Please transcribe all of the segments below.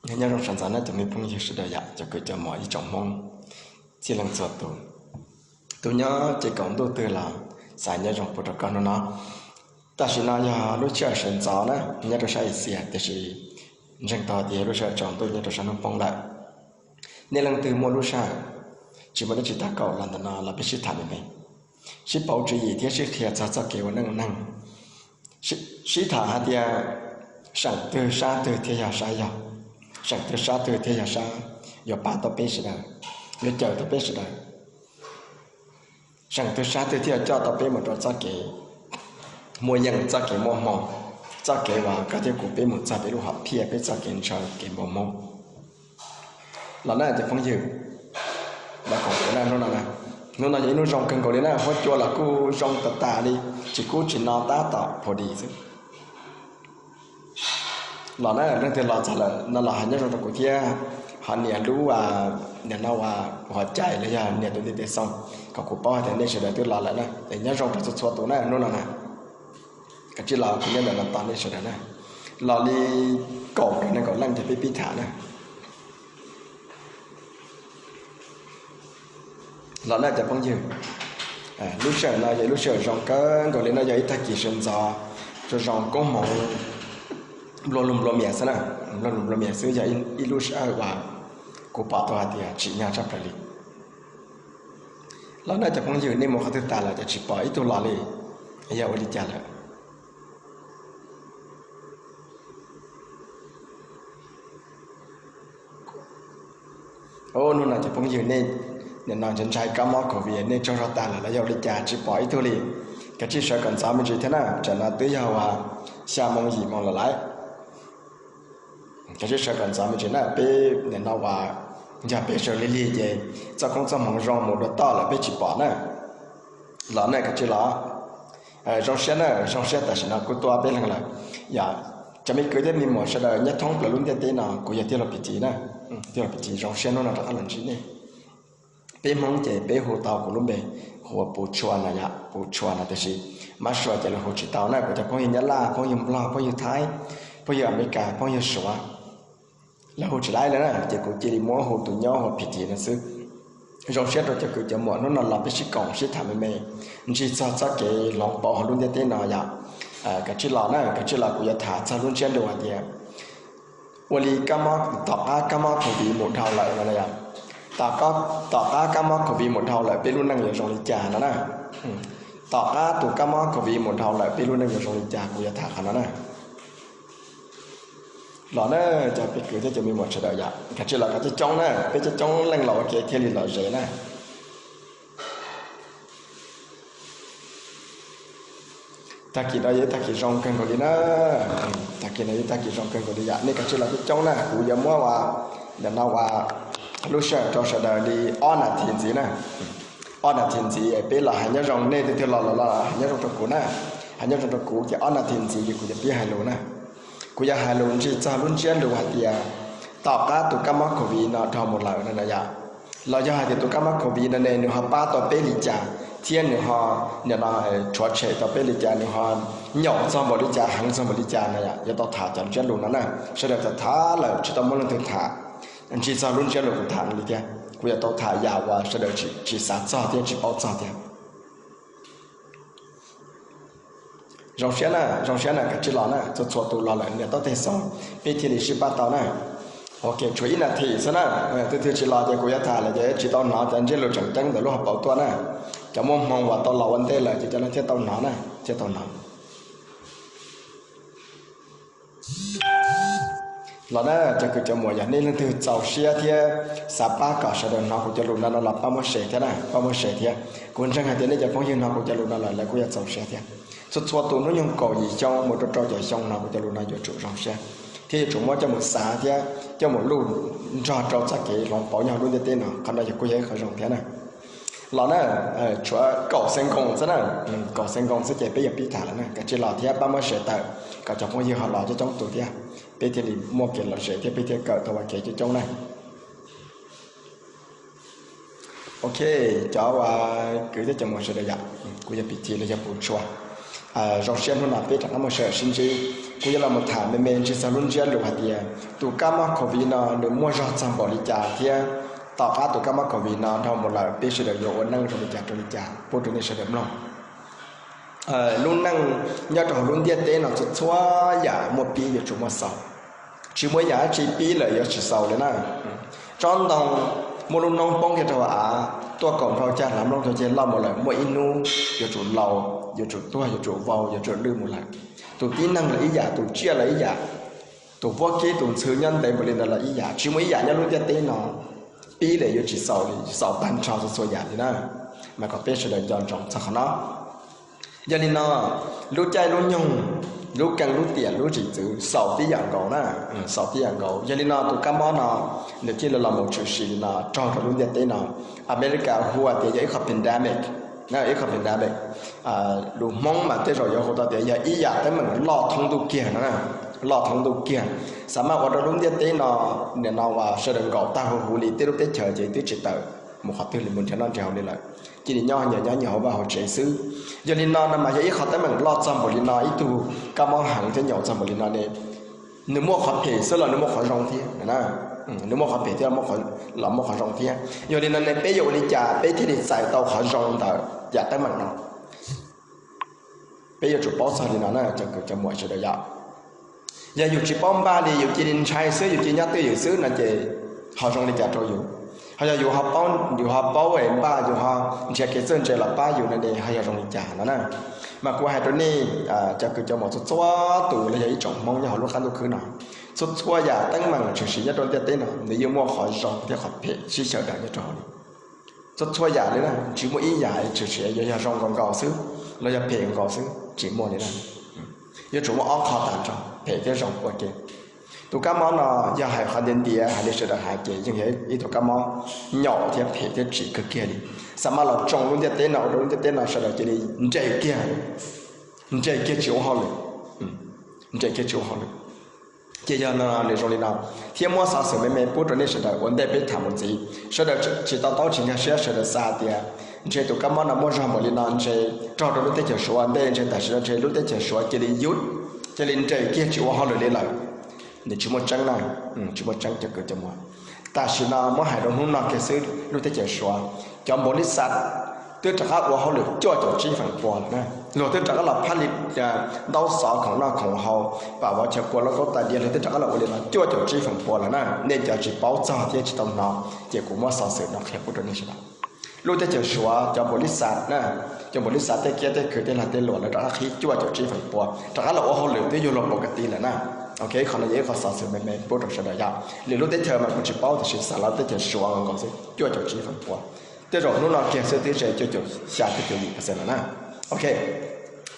Nyob zoo sawv ntxov nawb cov me phooj ywg sawv daws yom, cov kwv cov muam ib tsoom Hmoob txhia leej txhua tus. Tus nyob ces kaum ntuj twg los xav nyob zoo puas rau koj hnub no. Tam sim no yog lub sij hawm sawv ntxov na nyob rau sab Asia, tiam sis ntseeg tau tias yog lub sij hawm tsaus ntuj nyob rau sab hnub poob lawm. Nej leej twg muaj lub sij hawm tsis muaj dab tsi tab kaum los ntawm no los peb sib tham me me, sib pauv tswv yim thiab sib qhia txog txoj kev ua neej neeg. Sib tham hais tias seem twg sab twg thiaj yog sab yog, seem twg sab twg thiaj yog sab yuav pab tau peb sawv daws, yuav cawm tau peb sawv daws, seem twg sab twg thiaj coj tau peb mus rau txoj kev muaj yeej, txoj kev muaj hmoo, txoj kev uas koj thiab kuv peb mus txog peb lub hom phiaj, peb txoj kev ntshaw kev npau hmoov. Los na cov phooj ywg, los koom kuv na hnub no na, hnub no yog ib hnub zoo kawg nkaus li na, huab cua los kuj zoo tas tas li, tsis kub tsis no tab tom phu dis xwb. Los na leej twg los txog lawm no los hais nyob zoo rau kuv thiab, ho nias lub, nias no uas hov cai los yog nias tus ntiv tes xoo kom kuv paub hais tias nej sawv daws twb los lawm na. Es nyob zoo rau txhua txhua tus na hnub no na, kav tsij los kuv nyob ntawm no tos nej sawv daws na. Los li kaum rau nees nkaum leej ces peb pib tham na. Los na cov phooj ywg, lub sij hawm no yog lub sij hawm zoo kawg nkaus li no, yog ib tag kis sawv ntxov zoo zoo koob hmoov nplua lug nplua mias xwb na, nplua lug nplua mias xwb, yog ib lub sij hawm uas kuv pom tau hais tias tsim nyog tshaj plaws li. Los na cov phooj ywg, nej mus qhov twg tas lawm ces tsis pom ib tug los li, yog ua li cas lawm? Hnub no cov phooj ywg nej nim no ntshai ntshai kab mob covid, nej tsaug zog tas lawm los yog ua li cas tsis pom ib tug li? Kav tsij sawv kom ntxov me ntsis thiab na, tsam no twb yog uas xya moo yim moo lawm lauj. Kav tsij sawv kom ntxov me ntsis na, peb nim no uas yog peb sawv lig lig ces txoj koob txoj hmoov zoo mus dua toj lawm peb tsis pom na. Los na kav tsij los. Zoo siab na, zoo siab tam sim no kuj tuaj peb leeg lawm. Yog cov me kwv thiab me muam sawv daws nyob thoob plaws lub ntiaj teb no, kuv yog tij laug Pis Tis na, tij laug Pis Tis zoo siab hnub no rov qab los ntsib nej. Peb Hmoob ces peb hu tau kuv lub npe hu ua Pus Tshua no yom, Pus Tshua no, tiam sis Mab Sua ces lawv hu tsis tau na. Kuv cov phooj ywg Nyab Laj, phooj ywg Nplog, phooj ywg Thaib, phooj ywg Amelikas, phooj ywg Suav, lawv hu tsis laib li na, ces kuv cia li muab hu tus nyob hu Pis Tis no xwb. Zoo siab rau cov kwv cov muam hnub no los peb sib koom sib tham me me, ntsig txog txoj kev hloov pauv hauv lub ntiaj teb no yom. Kav tsij los na, kav tsij los kuv yuav tham txog lub ntsiab lus hais tias ua li tom qab kab mob covid mus dhau lawm no yom, tom qab kab mob covid mus dhau lawm peb lub neej yuav zoo li cas no na. Tom qab tus kab mob covid mus dhau lawm peb lub neej yuav zoo li cas kuv yuav tham qhov no na. Los na cov peb kwv thiab cov me muam sawv daws yom, kav tsij los kom coob coob na, peb coob coob leej los ua ke thiaj li lom zem na. Tag kis no yog ib tag kis zoo kawg nkaus li na. Tag kis no yog ib tag kis zoo kawg nkaus li yom, nej kav tsij los coob coob na, kuv yuav muab ua, nim no ua lub sij hawm rau sawv daws li ob nas this ntxiv na. Ob nas this ntxiv peb los hais nyob zoo, nej tus twg los los los hais nyob zoo rau kuv na. Hais nyob zoo rau kuv ces ob nas this ntxiv ces kuv yuav pib hais lus na. Kuv yuav hais lus ntsig txog lub ntsiab lus hais tias tom qab tus kab mob covid no dhau mus lawm no na yom, los yog hais tias tus kab mob covid no ne nws ho pab tau peb li cas, thiab nws ho, nim no, rhuav tshem tau peb li cas, nws ho nyaum txog npaum li cas, heev txog npaum li cas no yom, yuav tau tham cov ntsiab lus no na. Sawv daws tham tham lawm tsis tau muaj leej twg tham ntsig txog lub ntsiab lus kuv tham no li thiab, kuv yuav tau tham yam uas sawv daws tsis xav txog thiab tsis paub txog thiab. Zoo siab na, zoo siab na, kav tsij los na, txhua txhua tus los lawm nias taub teg xoo, peb thiaj li sib pab tau na. Ok, tshuav ib nas this xwb na, tus twg tsis los ces kuv yuav tham lawm ces tsis tau hnov cov ntsiab lus tseem ceeb ntawm lub hauv paus tuaj na. Cov muaj hmoo uas tau los ua ntej lawm ces cov no thiaj tau hnov na, thiaj tau hnov. Los na cov kwv cov muam, yog nej leej twg txaus siab thiab xav pab kom sawv daws hnov kuv cov lus no no los pab muab share thiab na, pab muab share thiab. Kuv ntseeg hais tias nej cov phooj ywg hnov kuv cov lus no lawm lawv kuj yuav txaus siab thiab. Txhua txhua tus hnub nyoog kaum yim xyoo mus rau rau caum xyoo hnov kuv cov lus no yuav tsum zoo siab thiab yuav tsum muab coj mus xav thiab coj mus luj nrog rau txoj kev hloov pauv nyob hauv lub ntiaj teb no, qhov no yog kuj yog ib qho zoo thiab na. Los na, tshuav kaum xees nkoos xwb na, kaum xees nkoos xwb ces peb yuav pib tham lawm na, kav tsij los thiab pab muab share tawm kom cov phooj ywg ho los coob coob tus thiab, peb thiaj li muaj kev lom zem thiab peb thiaj kawm tau ua kev coob coob na. Ok, cov uas kwv thiab cov muam sawv daws yom, kuv yog Pis Tis los yog Pus Tshua. Zoo siab hnub no peb rov qab muaj sij hawm sib ntsib. Kuv yuav los mus tham me me ntsib txog lub ntsiab lus hais tias tus kab mob covid no nws muaj zog txog npaum li cas thiab tom qab tus kab mob covid no dhau mus lawm peb sawv daws yuav ua neej zoo li cas rau li cas pub rau nej sawv daws mloog. Lub neej nyob rau hauv lub ntiaj teb no txhua txhua yam muaj pib yuav tsum muaj xaus. Tsis muaj ib yam dab tsi pib lawm yuav tsis xaus li na. Tsob ntoo muaj lub noob poob kiag rau hauv av, tuaj kaum nrho cag hlav nplooj rau ceg loj mus lawm, muaj ib hnub yuav tsum laus, yuav tsum tuag, yuav tsum vau, yuav tsum lwj mus lawm. Tus tib neeg los ib yam, tus tsiaj los ib yam, tus vuab kib tus ntxhw nyob ntev npaum li ntawd los ib yam. Tsis muaj ib yam nyob lub ntiaj teb no pib lawm yuav tsis xaus li, xaus tag nrho txhua txhua yam li na. Mas kom peb sawv daws nco ntsoov txog qhov no. Yog li no, lub caij lub nyoog, lub keeg lub tiam lub tsim txwv xaus tib yam nkaus na, xaus tib yam nkaus. Yog li no tus kab mob no nws thiaj li los mus tshwm sim li no raug rau lub ntiaj teb no. America hu tias yog ib qho pandemic, ib qho pandemic. Lus Hmoob mas tej zaum yuav hu tau tias yog ib yam teeb meem loj thoob ntuj kiag no, loj thoob ntuj kiag, xav mas ua rau lub ntiaj teb no, nim no uas sawv daws nkaum tag huv huv li, tej lub teb chaws ces twb tsis tawm mus qhov twg li, mus nrhiav noj nrhiav haus li lawm, cia li nyob nyias nyob nyias hauv vaj hauv tsev xwb. Yog li no no mas yog ib qho teeb meem loj txog npaum li no, ib tug kab mob heev thiab nyaum txog npaum li no ne, nws muaj qhov phem xwb los nws muaj qhov zoo thiab, nws muaj qhov phem thiab los muaj qhov zoo thiab. Yog li no ne peb yuav ua li cas peb thiaj li txais tau qhov zoo ntawm yam teeb meem no? Peb yuav tsum paub txog li no na cov kwv cov muam sawv daws yom. Yog yus tsis paub npaj li, yus cia li ntshai xwb, yus cia li nyob twj ywm xwb no ces ho zoo li cas rau yus? Ho yog yus, yus ho paub npaj, yus ho nrhiav kev txawj ntse los pab yus no ne ho yog zoo li cas no na? Mas kuv hais rau nej cov kwv cov muam txhua txhua tus los yog ib tsoom Hmoob nyob hauv lub qab ntuj khwb no, txhua txhua yam teeb meem tshwm sim nyob rau ntiaj teb no nws yeej muaj qhov zoo thiab qhov phem sib xyaw daws nyob rau hauv li. Txhua txhua yam li na, tsis muaj ib yam tshwm sim yog zoo nkaus nkaus xwb los yog phem nkaus xwb, tsis muaj li na. Yuav tsum muaj ob qho tag nrho, phem thiab zoo ua ke. Tus kab mob no yog hais qhov ntiav ntiav hais li sawv daws hais ces yeej yog ib tug kab mob nyaum thiab phem thiab tsim kawg kiag li. Xav mas los tsoo lub ntiaj teb no ua rau lub ntiaj teb no sawv daws cia li nres kiag, nres kiag tsis ua hauj lwm, nres kiag tsis ua hauj lwm. Ces yog no nws zoo li no, thiab muab xov xwm me me pub rau nej sawv daws ua ntej peb tham mus ntxiv. Sawv daws tsis to taub tsis nkag siab, sawv daws xav hais tias ntshe tus kab mob no muaj zog npaum li no ntshe raug rau lub teb chaws Suav ua ntej, ntshe tam sim no ntshe lub teb chaws Suav cia li yub, cia li nres kiag tsis ua hauj lwm li lawm. Nws tsis muaj tseeb na, tsis muaj tseeb cov kwv cov muam. Tam sim no muab hais rau hnub no kiag xwb lub teb chaws Suav cov npaum li xav twb rov qab ua hauj lwm cuaj caum tsib feem pua lawm na. Luag twb rov qab los phab li ntaub xov khoom noj khoom haus, pam vov chaw kua lauj kaub tais diav, luag twb rov qab los ua li no cuaj caum tsib feem pua lawm na. Nej cov tsis paub txog thiab tsis tau hnov ces kuv muab xov xwm no qhia pub rau nej sawv daws. Lub teb chaws Suav cov npaum li xav na, cov npaum li xav tej kiab tej khw tej lag tej luam lawv rov qab qhib cuaj caum tsib feem pua, rov qab los ua hauj lwm twb yuav luag pom ka ti lawm na. Ok, qhov no yog ib qho xov xwm me me pub rau sawv daws yom. Lwm lub teb chaws mas kuv tsis paub tiam sis xav los teb chaws Suav nkaus xwb cuaj caum tsib feem pua. Tej zaum hnub no kiag xwb twb ze cuaj caum xya cuaj caum yim percent lawm na. Ok,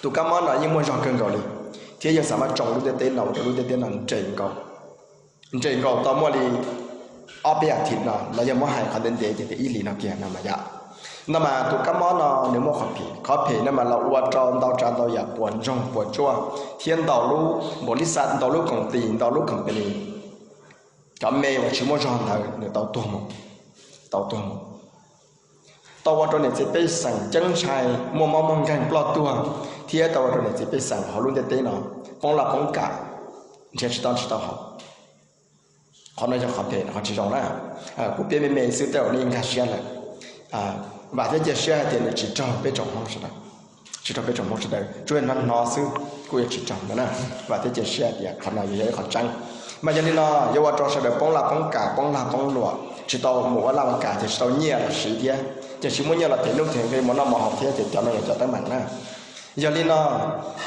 tus kab mob no yeej muaj zog kawg nkaus li, thiab yeej xav mas tsoo lub ntiaj teb no ua rau lub ntiaj teb no nres nkaus, nres nkaus tau muaj li ob peb as thiv no los yog muab hais qhov ntev ntev ces tias ib hlis no kiag no mas yom. No mas tus kab mob no nws muaj qhov phem, qhov phem no mas los ua rau ntau tsav ntau yam puas ntsoog puas tsuaj, thiab ntau lub npaum li xav ntau lub koom tis ntau lub company, cov me uas tsis muaj zog ntawd nws tau tuag mus, tau tuag mus. Tau ua rau niam txiv pej xeem ceeb ntshai, muaj mob muaj nkeeg ploj tuag, thiab tau ua rau niam txiv pej xeem hauv lub ntiaj teb no poob laj poob kam, nrhiav tsis tau nrhiav tsis tau haus. Qhov no yog qhov phem, qhov tsis zoo na. Kuv piav me me xwb tej zaum nej nkag siab lawm. Vam thiab cia siab hais tias nws tsis raug peb tsoom Hmoob sawv daws, tsis raug peb tsoom Hmoob sawv daws, tsuas yog hnov hnov xwb kuj yuav tsis raug ntawd na. Vam thiab cia siab hais tias qhov no yuav yog ib qho tseeb. Mas yog li no yuav ua rau sawv daws poob laj poob kam, poob lag poob luam, tsis tau mus ua laj ua kam ces tsis tau nyiaj los siv thiab, ces tsis muaj nyiaj los them nuj them nqi mus noj mus haus thiab, ces cov no yog cov teeb meem na. Yog li no,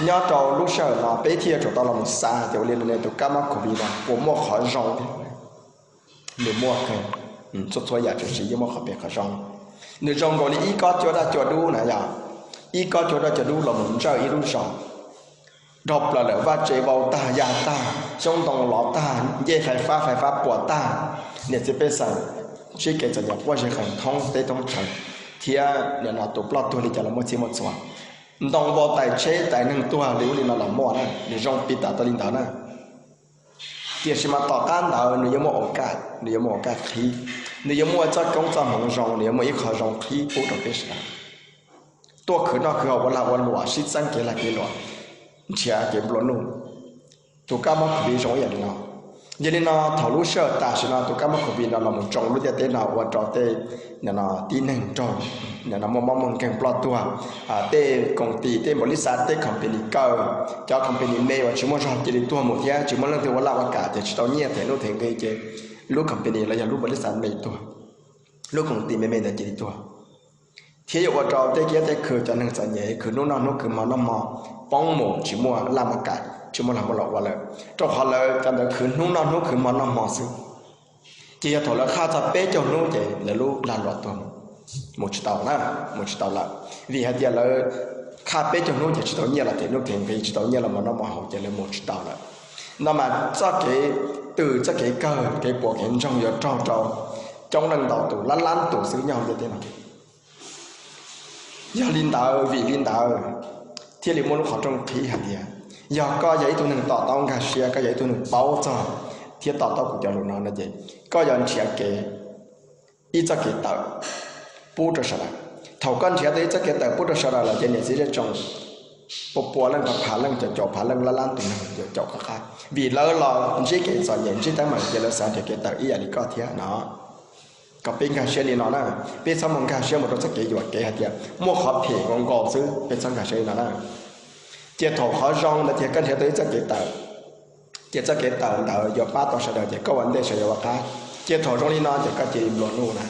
nyob rau lub sij hawm no peb thiaj yuav tsum tau los mus xav tias ua li no ne tus kab mob covid no puas muaj qhov zoo thiab? Nws muaj kawg, txhua txhua yam tshwm sim yeej muaj qhov phem qhov zoo. Nws zoo nkaus li ib kob cua daj cua dub na yom, ib kob cua daj cua dub los mus ntsawj ib lub zos, dhau plaws lawm vaj tse vau tag ya tag, xyoob ntoo lov tag, ncej fais fab fais fab puas tag, niam txiv pej xeem sib kev txom nyem quaj zig qees thoob teb thoob chaw, thiab nim no tus ploj tuag li cas los muaj txhij muaj txhua, ntoo vau tais tsheb tais neeg tuag li ub li no los muaj na, nws zoo pis tas tau li ntawd na. Tiam sis mas tom qab ntawd nws yuav muaj ua kaj, nws yuav muaj ua kaj qhib, nws yuav muaj txoj koob txoj hmoov zoo, nws yuav muaj ib qho zoo qhib pub rau peb sawv daws. tuaj khwv noj khwv haus ua lag ua luam sib txeeb kev lag kev luam, nrhiav kev nplua nuj. Tus kab mob COVID zoo ib yam li no. Yog li no thaum lub sij hawm tam sim no tus kab mob COVID no los mus tsoo lub ntiaj teb no ua rau tej tib neeg raug muaj mob muaj nkeeg ploj tuag. Tej koom tis, tej npaum li xav tej company kaw, cov company me uas tsis muaj zog cia li tuag mus thiab tsis muaj leej twg ua laj ua kam ces tsis tau nyiaj them nuj them nqi ces lub company los yog lub npaum li xav me tuag, lub koom tis me me ntawd cia li tuag. Thiab yuav ua rau tej kiab tej khw cov neeg txom nyem khwv hnub noj hnub khwv hmo noj hmo poob mus tsis muaj laj muaj kam tsis muaj lag muaj luam ua lawm, rau qhov lawv cov ntawd khwv hnub noj hnub khwv hmo noj hmo xwb. Ces yog thaum lawv qhaj txog peb caug hnub ces lawv lub lag luam tuag mus tsis tau na, mus tsis tau lawm. Vim hais tias lawv qhaj peb caug hnub ces tsis tau nyiaj los them nuj them nqi, tsis tau nyiaj los mus noj mus haus ces lawv mus tsis tau lawm. No mas txoj kev twm txoj kev kawg kev puas kev ntsoog yuav raug rau coob leej ntau tus lab lab tus xwb nyob hauv ntiaj teb no. Yog li ntawd, vim li ntawd thiaj li muaj lub qhov rooj qhib hais tias yog koj yog ib tug neeg to taub nkag siab, koj yog ib tug neeg paub txog thiab to taub kuv cov lus no no ces koj yuav nrhiav kev, ib txoj kev tawm pub rau sawv daws. Thaum koj nrhiav tau ib txoj kev tawm pub rau sawv daws lawm ces niam txiv zej tsoom pua pua leej, phav phav leej, caum caum phav leej, lab lab tus neeg yuav caum koj qab, vim lawv los ntsib kev txom nyem ntsib teeb meem ces lawv xav nrhiav kev tawm ib yam li koj thiab no. Kom peb nkag siab li no na, peb txhob mus nkag siab mus rau txoj kev yuam kev hais tias muaj qhov phem nkaus nkaus xwb, peb txhob nkag siab li no na. Ces thaum qhov zoo ntawd ces koj nrhiav tau ib txoj kev tawm, ces txoj kev tawm ntawd yuav pab tau sawv daws ces koj ua ntej sawv daws ua qab. Ces thaum zoo li no ces koj cia li nplua nuj na.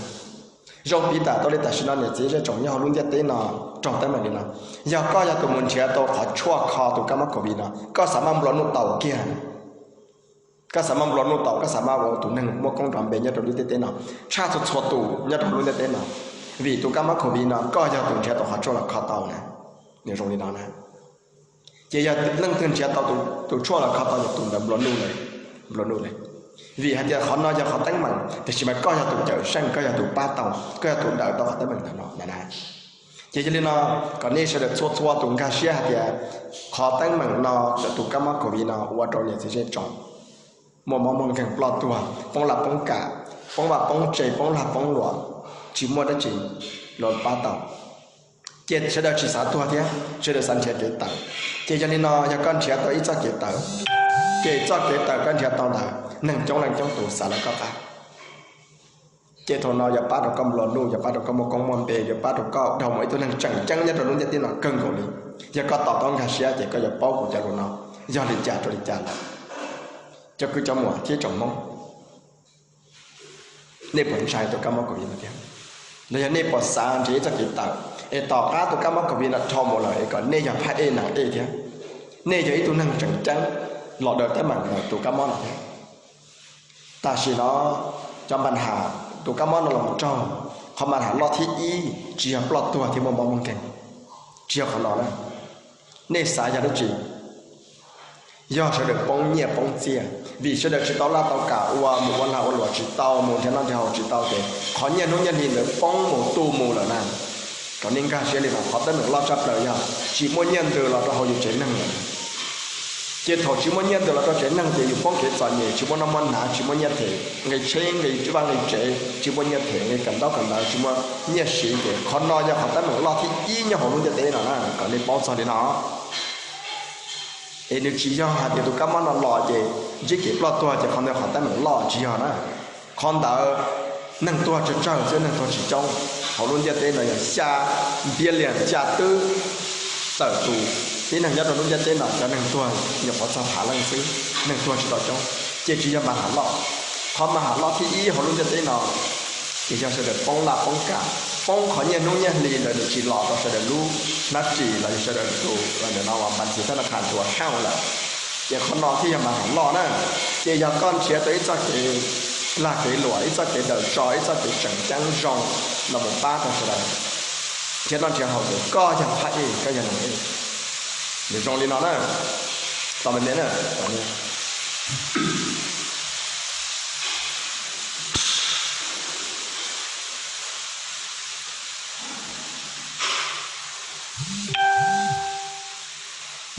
Zoo piv txwv tau li tam sim no niam txiv zej tsoom nyob hauv lub ntiaj teb no raug teeb meem li no, yog koj yog tus mus nrhiav tau qhov tshuaj kho tus kab mob COVID no, koj xav maj nplua nuj tau kiag. Koj xav maj nplua nuj tau, koj xav maj ua tus neeg muaj koob nrov npe nyob rau lub ntiaj teb no tshaj txhua txhua tus nyob rau lub ntiaj teb no, vim tus kab mob COVID no koj yog tus nrhiav tau qhov tshuaj los kho tau na. Nws zoo li no na. Ces yog leej twg nrhiav tau tus tshuaj los kho tau ces tus ntawd nplua nuj lawm, nplua nuj lawm. Vim hais tias qhov no yog qhov teeb meem tiam sis mas koj yog tus cawm seej, koj yog tus pab tau, koj yog tus daws tau qhov teeb meem ntawm no na. Ces yog li no, kom nej sawv daws txhua txhua tus nkag siab hais tias qhov teeb meem no, tus kab mob COVID no ua rau niam txiv zej tsoom muaj mob muaj nkeeg ploj tuag, poob laj poob kam, poob vaj poob tse, poob lag poob luam, tsis muaj dab tsi los pab tau. Ces sawv daws tsis xav tuag thiab, sawv daws xav nrhiav kev tawm. Ces yog li no yog koj nrhiav tau ib txoj kev tawm, ces txoj kev tawm koj nrhiav tau ntawd neeg coob leej coob tus xav lawv koj qab. Ces thaum no yuav pab rau koj nplua nuj, yuav pab rau koj muaj koob muaj npe, yuav pab rau koj dhau mus ib tug neeg tseem ceeb nyob rau lub ntiaj teb no kawg nkaus li. Yog koj to taub nkag siab ces koj yuav paub kuv cov lus no yog li cas rau li cas lawm. Cov kwv cov muam thiab tsoom Hmoob, nej puas ntshai tus kab mob COVID no thiab? Los yog nej puas xav nrhiav ib txoj kev tawm es tom qab tus kab mob COVID no dhau mus lawm es kom nej yog phaj ej nas ej thiab, nej yog ib tug neeg tseem ceeb los daws teeb meem ntawm tus kab mob no thiab? Tam sim no cov npa nham, tus kab mob no los raug, qhov npa nham loj thib ib tsis yog ploj tuag thiab muaj mob muaj nkeeg, tsis yog qhov no na. Nej xav yog dab tsi? Yog sawv daws poob nyiaj poob txiaj, vim sawv daws tsis tau laj tau kam ua, mus ua lag ua luam tsis tau, mus nrhiav noj nrhiav haus tsis tau ces qhov nyiaj hnub nyiaj hli ntawd poob mus tu mus lawm na. Kom nej nkag siab li no, qhov teeb meem loj tshaj plaws yog tsis muaj nyiaj ntws los rau hauv yus tsev neeg lawm. Ces thaum tsis muaj nyiaj ntws los rau tsev neeg ces yus poob kev txom nyem, tsis muaj noj muaj hnav, tsis muaj nyiaj them nqi tsheb nqi vaj nqi tsev, tsis muaj nyiaj them nqi kawm ntaub kawm ntawv, tsis muaj nyiaj siv ces qhov no yog qhov teeb meem loj thib ib nyob hauv lub ntiaj teb no na, kom nej paub txog li no. Es nws tsis yog hais tias tus kab mob no los ces ntsib kev ploj tuag ces qhov ntawd qhov teeb meem loj, tsis yog na. Qhov ntawd neeg tuag tsawg tsawg xwb, neeg tuag tsis coob. Hauv lub ntiaj teb no yog xya billion, xya twb tawm tus tib neeg nyob rau lub ntiaj teb no cov neeg tuag nyuam qhuav txog phav leej xwb, neeg tuag tsis tau coob. Ces tsis yog mas ham loj. Qhov mas ham loj thib ib hauv lub ntiaj teb no ces yog sawv daws poob laj poob kam, poob qhov nyiaj hnub nyiaj hli ntawd nws tsis los rau sawv daws lub hnab ris los yog sawv daws tus no uas npas txiv thab na khas tus uas hauj lawm. Ces qhov no thiaj yog mas ham loj na. Ces yog koj nrhiav tau ib txoj kev lag kev luam, ib txoj kev daws tso, ib txoj kev tseem ceeb zoo los mus pab rau sawv daws nrhiav noj nrhiav haus ces koj yog phaj ej, koj yog nas ej. Nws zoo li no na. Tos me me na.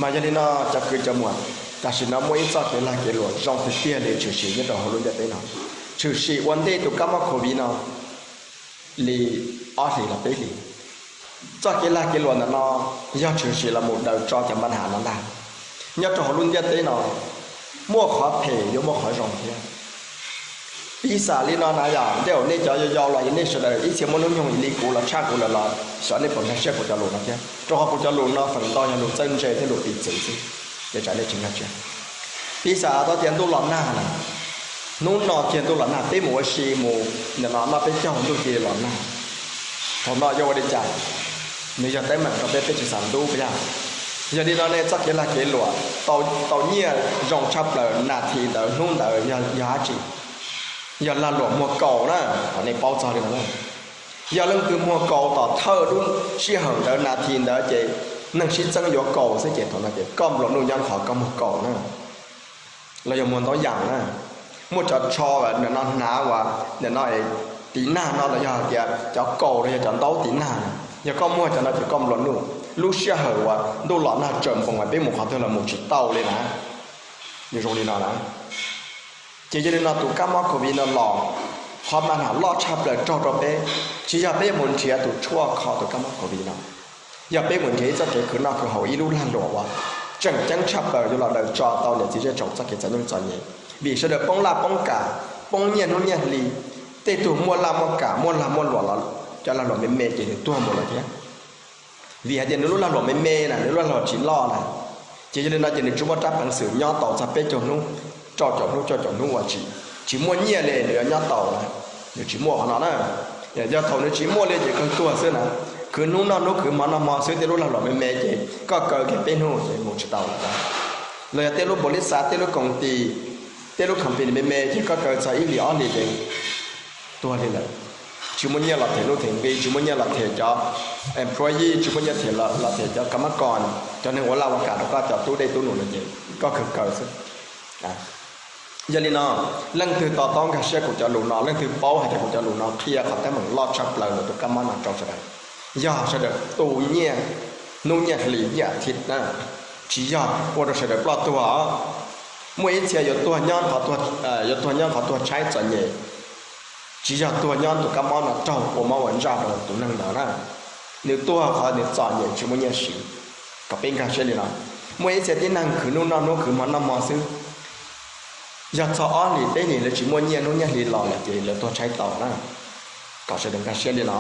Mas yog li no cov kwv cov muam, tam sim no muaj ib txoj kev lag kev luam zoo tiag tiag li tshwm sim nyob rau hauv lub ntiaj teb no, tshwm sim ua ntej tus kab mob COVID no li ob hlis los peb hlis. Txoj kev lag kev luam ntawm no yog tshwm sim los mus daws tso cov npa nham no ntag. Nyob rau hauv lub ntiaj teb no, muaj qhov phem yuav muaj qhov zoo thiab. Piv xam li no na yog tej zaum nej cov yau yau los yog nej sawv daws ib txhia muaj hnub nyoog li kuv los tshaj kuv lawm los xyov nej puas nkag siab kuv cov lus no thiab, rau qhov kuv cov lus no feem ntau yog lus txawj ntse thiab lus piv txwv xwb, ces tsam nej tsis nkag siab. Piv xam tau tias ntuj los nag na, hnub no kiag ntuj los nag, peb mus ua si mus nim no noj peb caug ntuj cia li los nag. Thaum no yuav ua li cas? Nws yog teeb meem rau peb, peb tsis xav ntub puas yog? Yog li no nej txoj kev lag kev luam tau nyiaj zoo tshaj plaws nas this ntawd hnub ntawd yog dab tsi? Yog lag luam muag kaus na. Thaum nej paub txog li no, yog leej twg muag kaus tom thawj lub sij hawm ntawd nas this ntawd ces neeg sib txeeb yuav kaus xwb ces thaum no ces koj nplua nuj nyob qhov koj muag kaus na, los yog muag ntaub yas na. Muaj cov tsho nim no hnav uas nim no tiv nag no los yog hais tias cov kaus los yog cov ntaub tiv nag na, yog koj muag cov no ces koj nplua nuj. Lub sij hawm uas ntuj los nag tsawm npoos uas peb mus qhov twg los mus tsis tau li na. Nws zoo li no na. Ces yog li no tus kab mob covid no los, qhov mas nag loj tshaj plaws raug rau peb tsis yog peb yuav mus nrhiav tus tshuaj kho tus kab mob covid no, yog peb mus nrhiav ib txoj kev khwv noj khwv haus, ib lub lag luam uas tseem ceeb tshaj plaws yuav los daws tso tau niam txiv zej tsoom txoj kev txom nyem txom nyem. Vim sawv daws poob laj poob kam, poob nyiaj hnub nyiaj hli. Tej tug muaj laj muaj kam, muaj lag muaj luam los cov lag luam me me ces nws tuag mus lawm thiab. Vim hais tias nws lub lag luam me me na, nws lub lag luam tsis loj na, ces yog li no ces nws tsis muaj rab peev xwm nyob tau txog peb caug hnub, rau caum hnub, cuaj caum hnub uas tsis, tsis muaj nyiaj li nws yuav nyob tau na. Nws tsis muaj qhov no na. Yog thaum nws tsis muaj li ces kawg tuag xwb na. Khwv hnub noj hnub, khwv hmo noj hmo xwb, tej lub lag luam me me ces koj kaw kiag peb hnub ces mus tsis tau lawm. Los yog tej lub npaum li xav, tej lub koom tis, tej lub company me me ces koj kaw txog ib hlis ob hlis ces tuag li lawm. Tsis muaj nyiaj los them nuj them nqi, tsis muaj nyiaj los them cov employee, tsis muaj nyiaj them los them cov kam mab kos, cov neeg ua laj ua kam rau koj, cov tub dej tub num no ces koj kawg kaw xwb. Yog li no, leej twg to taub nkag siab kuv cov lus no, leej twg paub hais tias kuv cov lus no qhia qhov teeb meem loj tshaj plaws ntawm tus kab mob no rau sawv daws, yog sawv daws tu nyiaj hnub nyiaj hli nyiaj a thiv na, tsis yog ua rau sawv daws ploj tuag. Muaj ib txhia yuav tuag nyob, yuav tuag nyob qhov tuag tshaib txom nyem, tsis yog tuag nyob tus kab mob no raug ua mob ua ntsaj rau tus neeg ntawd na. Nws tuag qhov nws txom nyem tsis muaj nyiaj siv. Kom peb nkag siab li no, muaj ib txhia tib neeg khwv hnub noj hnub, khwv hmo noj hmo xwb, yog txog ob hlis peb hlis lawv tsis muaj nyiaj hnub nyiaj hli los lawm ces lawv tuag tshaib tau na. Kom sawv daws nkag siab li no.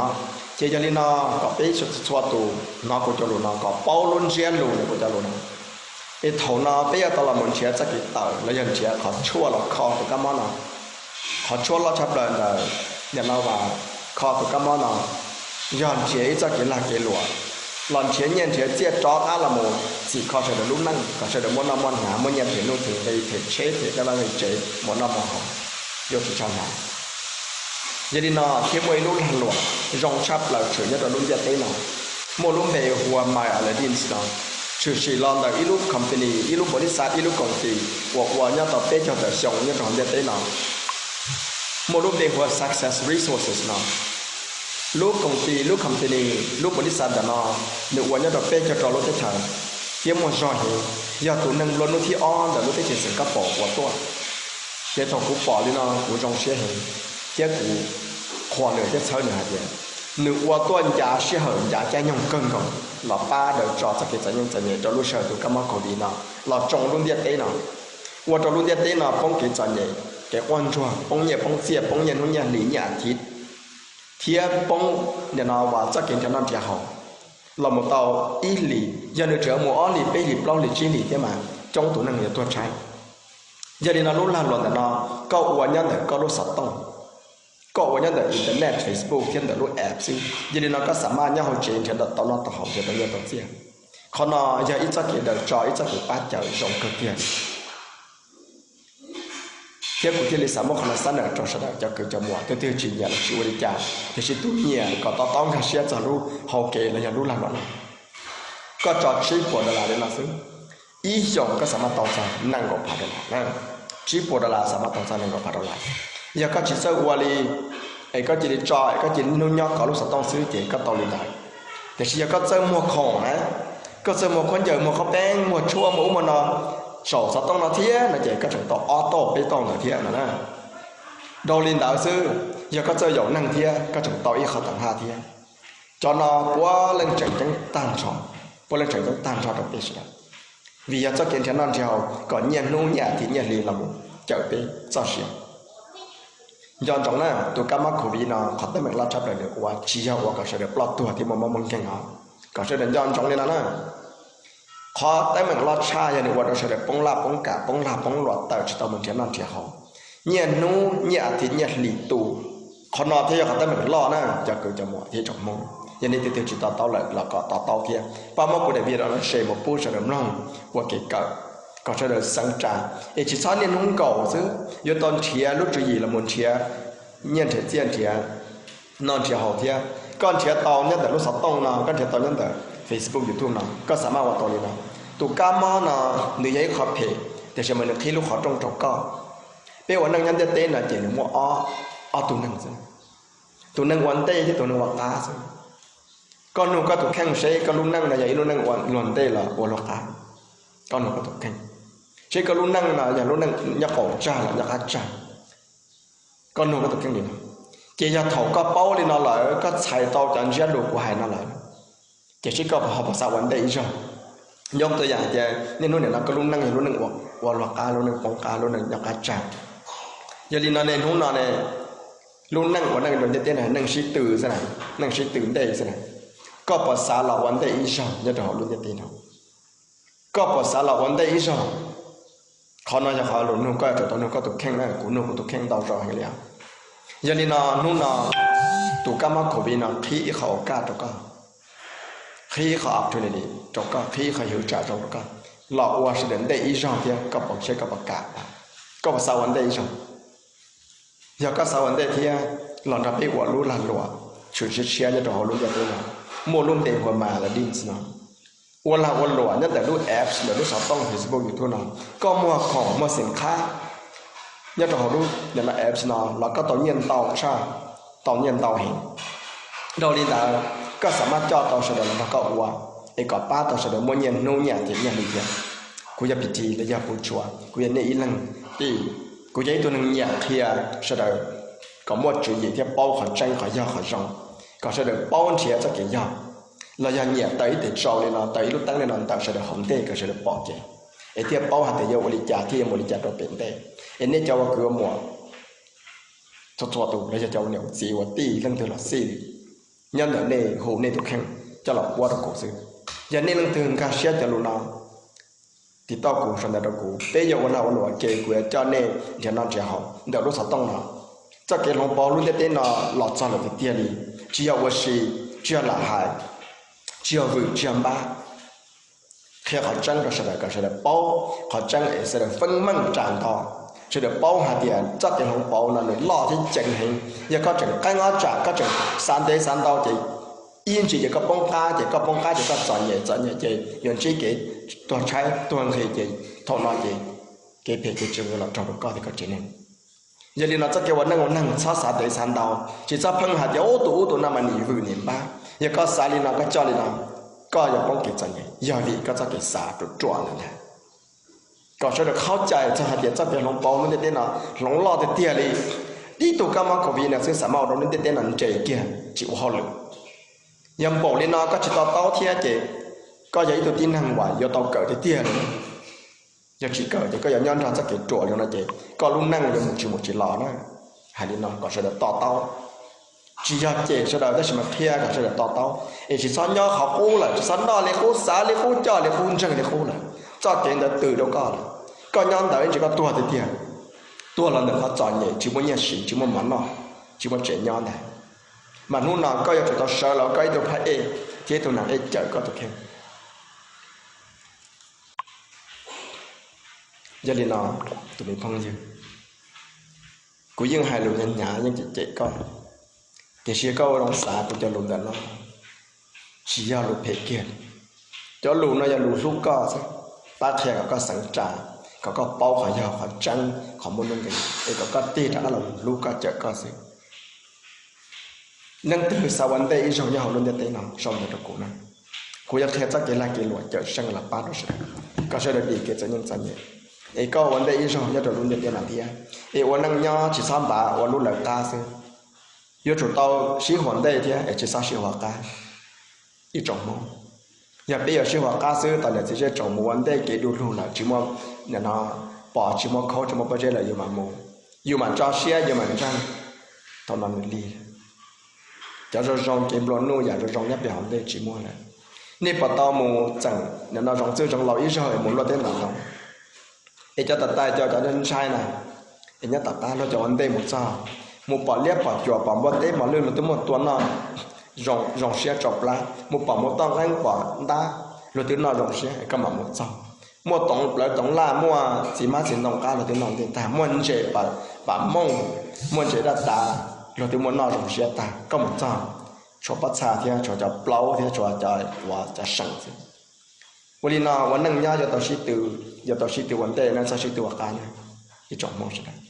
Ces yog li no, kom peb txhua tus hnov kuv cov lus no kom paub lub ntsiab lus ntawm kuv cov lus no. Es thaum no peb yuav tau los mus nrhiav txoj kev tawm los yog nrhiav qhov tshuaj los kho tus kab mob no. Qhov tshuaj loj tshaj plaws ntawm nim no uas kho tus kab mob no yog nrhiav ib txoj kev lag kev luam, los nrhiav nyiaj nrhiav txiaj rov qab los mus txhim kho sawv daws lub neej kom sawv daws muaj noj muaj hnav, muaj nyiaj them nuj them nqi, them tsheb them kab vaj nqi tsev, muaj noj muaj haus, yuav tsis tshua hnav. Yog li no thiab muaj ib lub lag luam zoo tshaj plaws tshwm nyob rau lub ntiaj teb no, muaj lub npe hu ua My Aladdin no, tshwm sim los ntawm ib lub company, ib lub npaum li xav, ib lub koom tis uas ua nyob tau peb caug tawm xyoo nyob rau hauv ntiaj teb no. Muaj lub npe hu ua Success Resources no. Lub koom tis, lub company, lub npaum li xav ntawm no, nws ua nyob rau peb caug rau lub teb chaws thiab muaj zog heev, yog tus neeg nplua nuj thib ob ntawm lub teb chaws Singapore ua tuaj. Ces thaum kuv pom li no kuv zoo siab heev, thiab kuv qhuas nws thiab txhawb nws hais tias nws ua tuaj ncav sij hawm ncav caij nyoog kawg nkaus los pab daws tso txoj kev txom nyem txom nyem rau lub sij hawm tus kab mob covid no los tsoo lub ntiaj teb no, ua rau lub ntiaj teb no poob kev txom nyem, kev quaj ntsuag, poob nyiaj poob txiaj, poob nyiaj hnub nyiaj hli nyiaj a thiv, thiab poob nim no uas txoj kev nrhiav noj nrhiav haus los mus tau ib hlis, yog nws tseem mus ob hlis peb hlis plaub hlis tsib hlis thiab mas coob tus neeg yuav tuag tshaib. Yog li no lub lag luam ntawm no koj ua nyob ntawm koj lub xov tooj, koj ua nyob ntawm internet, Facebook thiab ntawm lub app xwb. Yog li no koj xav maj nyob hauv tsev nrhiav tau noj tau haus, nrhiav tau nyiaj tau txiaj. Qhov no yog ib txoj kev daws tso, ib txoj kev pab cawm zoo kawg kiag. Thiab kuv thiaj li xav muab qhov no xab nam rau sawv daws cov kwv cov muam, tus twg tsis nyiam los tsis ua li cas, tiam sis tus nyiam kom to taub nkag siab txog lub hau kev los yog lub lag luam no. Koj tso tsib puas dollar li no xwb, ib xyoos koj xav maj tau txog nees nkaum phav dollar. Tsib puas dollar xav maj tau txog nees nkaum phav dollar. Yog koj tsis txawj ua li, es koj cia li tso es koj cia li hnub nyob kov lub xov tooj xwb ces koj tau li ntawd. Tiam sis yog koj txawj muag khoom na, koj txawj muag khaub ncaws, muag khob peeb, muag tshuaj, muag ub muag no, saum xov tooj no thiab no ces koj tseem tau ob tauj peb tauj ntawd thiab no na. Dhau li ntawd xwb, yog koj txawj yaum neeg thiab koj tseem tau ib qho tawm haj thiab. Cov no puav leej tseem ceeb tag nrho, puav leej tseem ceeb tag nrho rau peb sawv daws, vim yog txoj kev nrhiav noj nrhiav haus kom nyiaj hnub nyiaj as thiv nyiaj hli los mus cawm peb txoj sia. Nco ntsoov na, tus kab mob covid no qhov teeb meem loj tshaj plaws nws ua tsis yog ua kom sawv daws ploj tuag thiab muaj mob muaj nkeeg os. Kom sawv daws nco ntsoov li no na. Qhov teeb meem loj tshaj yog nws ua rau sawv daws poob laj poob kam, poob lag poob luam, tawm tsis tau mus nrhiav noj nrhiav haus. Nyiaj hnub nyiaj as thiv nyiaj hli tu, qhov no thiaj yog qhov teeb meem loj na cov kwv cov muam thiab tsoom Hmoob. Yog nej tus twg tsis to taub lawm los kom to taub thiab, pab muab kuv daim video no share mus pub sawv daws mloog ua kev kawm, kom sawv daws xeev tsa, es tsis txhob niaj hnub nkaum xwb, yuav tau nrhiav lub tswv yim los mus nrhiav nyiaj nrhiav txiaj nrhiav noj nrhiav haus thiab. Koj nrhiav tau nyob ntawm lub xov tooj no, koj nrhiav tau nyob ntawm Facebook, YouTube no, koj xav maj ua tau li no. Tus kab mob no nws yog ib qho phem, tiam sis mas nws qhib lub qhov rooj rau koj. Peb ua neej nyob ntiaj teb no ces nws muaj ob, ob tug neeg xwb, tus neeg ua ntej thiab tus neeg ua qab xwb. Koj nug koj tus kheej seb koj lub neej no yog ib lub neej ua luag ntej los ua luag qab. Koj nug koj tus kheej seb koj lub neej no yog lub neej nyob qaum tsag los nyob qab tsag. Koj nug koj tus kheej li no, ces yog thaum koj paub li no lawm, koj txhais tau cov ntsiab lus kuv hais no lawm, ces seb koj ho puas xav ua ntej ib zaug. Nyob tua yam hais tias niaj hnub nim no koj lub neej yog lub neej ua luag qab, lub neej poob qab, lub neej nyob qab tsag. Yog li no ne hnub no ne, lub neej ua neej rau ntiaj teb no neej sib tw xwb na, neej sib tw ntej xwb na. Koj puas xav los ua ntej ib zaug nyob rau hauv lub ntiaj teb no? Koj puas xav los ua ntej ib zaug? Qhov no yog qhov lus nug koj yuav tsum tau nug koj tus kheej na, kuv nug kuv tus kheej ntau zaus heev li os. Yog li no hnub no tus kab mob covid no qhib ib qho au kaj rau koj, qhib ib qho opportunity rau koj, qhib ib qho hwv tsam zoo rau koj los ua sawv daws ntej ib zaug thiab koj puas, seb koj puas kam, koj puas xav ua ntej ib zaug. Yog koj xav ua ntej thiab los nrog peb ua lub lag luam tshwm sia tshiab nyob rau hauv lub ntiaj teb no, muaj lub npe hu ua Maladin no. Ua lag ua luam nyob ntawm lub apps, ntawm lub xov tooj, Facebook, YouTube no, koj muag khoom muag xim qhab nyob rau hauv lub apps no los koj tau nyiaj ntau tshaj, tau nyiaj ntau heev. Dhau li ntawd koj xav maj coj tau sawv daws los nrog koj ua, es kom pab tau sawv daws muaj nyiaj hnub nyiaj thiab nyiaj hli thiab. Kuv yog P T los yog Pu Tsua, kuv yog nej ib leeg tij. Kuv yog ib tug neeg nyiam qhia sawv daws kom muaj tswv yim thiab paub qhov tseeb qhov yog qhov zoo, kom sawv daws paub nrhiav txoj kev yog. Los yog nyiam taws ib teg tsau li no, taws ib lub teeb li no ntawm sawv daws hauv ntej kom sawv daws pom kev, es thiaj paub hais tias yuav ua li cas thiaj yuav mus li cas rau pem ntej. Es nej cov ua kwv ua muam txhua txhua tus los yog cov ua niam ua txiv ua tij leej twg los xij li, nyob ntawm nej hu nej tus kheej coj los ua rau kuv xwb. Yog nej leej twg nkag siab cov lus no, tiv tauj kuv sau ntawv rau kuv, peb yuav ua lag ua luam ua ke, kuv yuav coj nej nrhiav noj nrhiav haus ntawm lub xov tooj no. Txoj kev hloov pauv lub ntiaj teb no los txog lawm tiag tiag li, tsis yog ua si, tsis yog lam hais, tsis yog vwm tsis yog npab. Qhia qhov tseeb rau sawv daws kom sawv daws paub qhov tseeb es sawv daws feeb meej ras nto, sawv daws paub hais tias txoj kev hloov pauv no nws loj thiab ceev heev. Yog koj tseem qeeb ob tsam, koj tseem xav ntev xav ntau ces ib ntsis ces koj poob qab, ces koj poob qab ces koj txom nyem, txom nyem ces yuav ntsib kev tuag tshaib tuag nqhis, ces thaum no ces kev phem kev tsis zoo los raug rau koj thiab koj tsev neeg. Yog li no txoj kev ua neej ua neeg txhob xav ntev xav ntau, tsis txhob pheej hais tias ub tus ub tus no mas nim vwm nim npab. Yog koj xav li no koj coj li no, koj yuav poob kev txom nyem yog vim koj txoj kev xav ruam ruam lawm ntag. Kom sawv daws khaub cai txog hais tias txoj kev hloov pauv lub ntiaj teb no hloov loj tiag tiag li. Tib tug kab mob covid no xwb xav maj ua rau lub ntiaj teb no nres kiag tsis ua hauj lwm. Yog npaum li no koj tsis to taub thiab ces koj yog ib tug tib neeg uas yuav tau kawm tiag tiag li. Yog tsis kawm ces koj yuav nyob nrog txoj kev ruam li no ces koj lub neej yuav mus tsis mus tsis los na. Hais li no kom sawv daws to taub. Tsis yog cem sawv daws tab sis mas qhia kom sawv daws to taub es tsis txhob nyob qhov qub lawm, tsis txhob noj li qub, xav li qub, coj li qub, ntseeg li qub lawm. Txoj kev ntawd tws rau koj lawm, koj nyob ntawd ib ntsis koj tuag tiag tiag. Tuag los ntawm qhov txom nyem, tsis muaj nyiaj siv, tsis muaj mov noj, tsis muaj tsev nyob ntag. Mas hnub no koj yuav tsum tau sawv los koj ib tug phab ej thiab ib tug nam ej cawm koj tus kheej. Yog li no, tus me phooj ywg, kuv yeej hais lus hnyav hnyav yeej cem cem koj, tiam sis koj ua zoo xav kuv cov lus ntawm no tsis yog lus phem kiag li. Cov lus no yog lus hlub koj xwb, pab qhia kom koj xeev ras, kom koj paub qhov yog qhov tseeb qhov muaj nuj nqis es kom koj tig rov qab los hlub koj cawm koj xwb. Leej twg xav ua ntej ib zaug nyob hauv lub ntiaj teb no sau ntawv rau kuv na. Kuv yuav qhia txoj kev lag kev luam cawm seej los pab rau sawv daws, kom sawv daws dim kev txom nyem txom nyem, es koj ua ntej ib zaug nyob rau lub ntiaj teb no thiab. Es ua neej nyob tsis txhob npav ua lub lawv qab xwb, yuav tsum tau sib huam ntej thiab es tsis txhob sib huam qab. Ib tsoom Hmoob, yog peb yuav sib hua qab xwb, tos niam txiv zej tsoom mus ua ntej kev du lug lawm, tsis muaj, nim no pom tsis muaj khaub tsis muaj pob zeb lawm, yus mam mus, yus mam tso siab, yus mam ntseeg. Thaum no nws lig. Cov zoo zoo kev nplua nuj yam zoo zoo nyob pem hauv ntej tsis muaj lawm. Nej puas tau mus txeem nim no zoov txwj zoov laus ib zaug es mus luaj teb ntov ntoo, es cov tam tais cov, cov ntshai na, es nyob tom qab luag cov ua ntej mus txog, mus pom liab pom cuam pom npua teb mos lwj luag twb muaj tua noj, zoo siab tsau plab, mus pom mus toj nqeeb pom ntab luag twb noj zoo siab, koj mam mus txog. Muaj toov plawv toov laj, muaj txiv hmab txiv ntoo qab luag twb noj ntej tag, muaj ntses pam mooj, muaj ntses daj tas, luag twb muaj noj zoo siab tag, koj mus txog tshuav pob txha thiab tshuav cov plaub thiab tshuav cov, cov seem xwb. Ua li no ua neej nyob yuav tau sib tw, yuav tau sib tw ua ntej, nej txhob sib tw ua qab na, ib tsoom Hmoob sawv daws.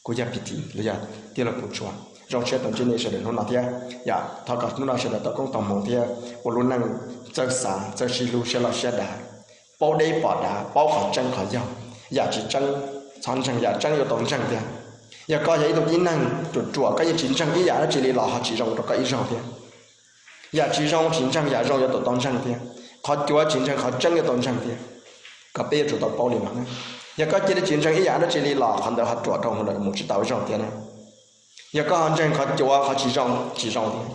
Kuv yog Phi Thim los yog tij laug Pum Tshua, zoo siab tau ntsib nej sawv daws hnub no thiab yom. Thov kom hnub no sawv daws tau koob tau hmoov thiab ua lub neej txawj xav, txawj sib hlub, siab loj siab dav, paub deb pom dav, paub qhov tseeb qhov yog. Yam tsis tseeb txhob ntseeg, yam tseeb yuav tau ntseeg tiag. Yog koj yog ib tug tib neeg ruam ruam, koj yeej tsis ntseeg ib yam dab tsi li los ho tsis zoo rau koj ib zaug thiab. Yam tsis zoo tsis ntseeg, yam zoo yuav tsum tau ntseeg thiab. Qhov cuav tsis ntseeg, qhov tseeb yuav tau ntseeg thiab. Kom peb yuav tsum tau paub li no. Yog koj cia li tsis ntseeg ib yam dab tsi li los qhov ntawd ho ruam rau lawm mus tsis tau ib zaug thiab na. Yog koj ho ntseeg qhov cuav qhov tsis zoo, tsis zoo thiab.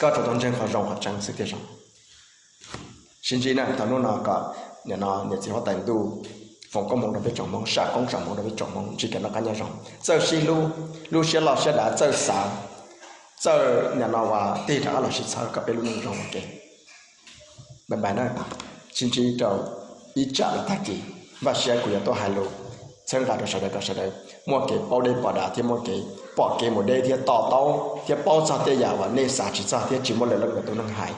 Koj tsum tau ntseeg qhov zoo qhov tseeb xwb thiaj zoo. Sib ntsib na, thaum hnub no kom nim no niam txiv huab tais ntuj foom koob hmoov rau peb tsoom Hmoob, sam koob sam hmoov rau peb tsoom Hmoob, ntsib kev noj qab nyob zoo, txawj sib hlub, lub siab loj siab dav, txawj xav, txawj nim no ua tig rov qab los sib txhawb kom peb lub neej zoo ua ke. Bye bye na, sib ntsib rau ib tsam los tag kis. Vaj siab kuv yuav tuaj hais lus txhawb nqa rau sawv daws kom sawv daws muaj kev paub deb pom dav thiab muaj kev pom kev mus deb thiab to taub thiab paub txog tej yam uas nej xav tsis txog thiab tsis muaj leej twg tus neeg hais.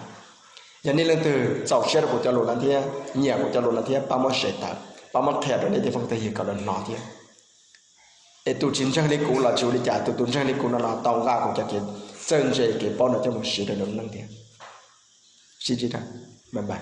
Yog nej leej twg txaus siab rau kuv cov lus no thiab nyiam kuv cov lus no thiab pab muab share tawm, pab muab qhia rau nej tej phooj tej ywg kom lawv hnov thiab. Es tus tsis ntseeg li kuv los tsis ua li cas, tus, tus ntseeg li kuv no no tau nqa kuv cov kev txawj ntse kev paub no coj mus siv rau nws lub neej thiab. Sib ntsib, bye bye.